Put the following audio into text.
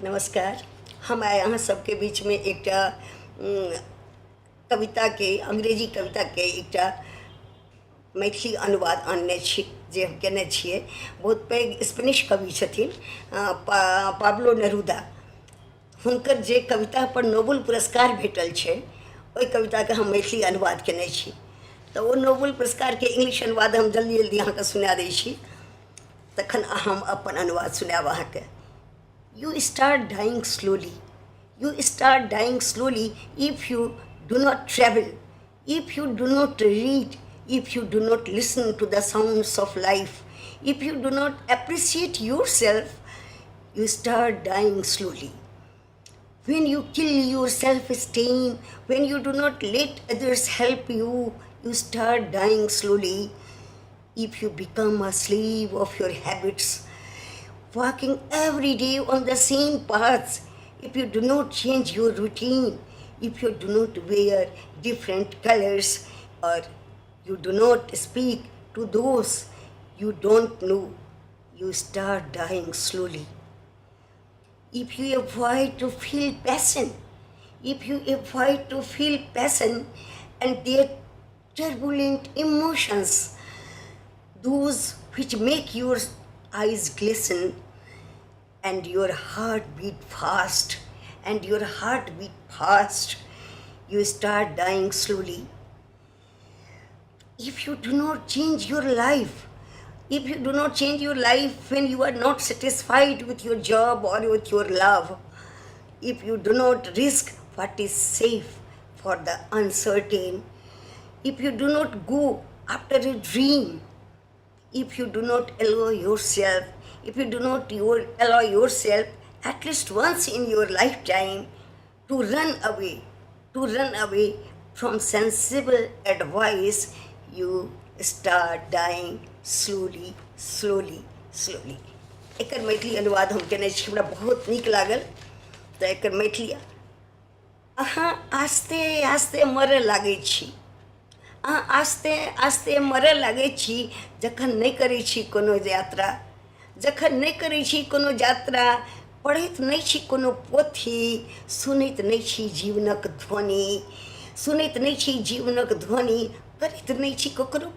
नमस्कार। हम आइ अहाँ सबके बीचमे एकटा कविताके, अंग्रेजी कविताके एकटा मैथिली अनुवाद आनने छी जे हम केने छियै। बहुत पैघ स्पेनिश कवि छथिन पाब्लो नेरुदा। हुनकर जे कविता पर नोबेल पुरस्कार भेटल छै ओहि कविताके हम मैथिली अनुवाद केने छी। तऽ ओ नोबेल पुरस्कारके इंग्लिश अनुवाद हम जल्दी जल्दी अहाँके सुना दै छी, तखन हम अपन अनुवाद सुनायब अहाँके। You start dying slowly, you start dying slowly if you do not travel, if you do not read, if you do not listen to the sounds of life, if you do not appreciate yourself, you start dying slowly. When you kill your self-esteem, when you do not let others help you, you start dying slowly. If you become a slave of your habits, walking every day on the same paths, if you do not change your routine, if you do not wear different colors, or you do not speak to those you don't know, you start dying slowly. If you avoid to feel passion, if you avoid to feel passion and their turbulent emotions, those which make your eyes glisten and your heart beat fast, and your heart beat fast, you start dying slowly. If you do not change your life, if you do not change your life when you are not satisfied with your job or with your love, if you do not risk what is safe for the uncertain, if you do not go after a dream, if you do not allow yourself, if you do not allow yourself at least once in your lifetime to run away from sensible advice, you start dying slowly, slowly, slowly. एकर मैथिली अनुवाद हम केने छी, हमरा बहुत नीक लागल। तऽ एकर मैथिली, अहाँ आस्ते आस्ते मरऽ लागै छी, अहाँ आस्ते आस्ते मरऽ लागै छी जखन नहि करै छी कोनो यात्रा, जखन नहि करै छी कोनो यात्रा, पढ़ैत नहि छी कोनो पोथी, सुनैत नहि छी जीवनक ध्वनि, सुनैत नहि छी जीवनक ध्वनि, करैत नहि छी ककरो।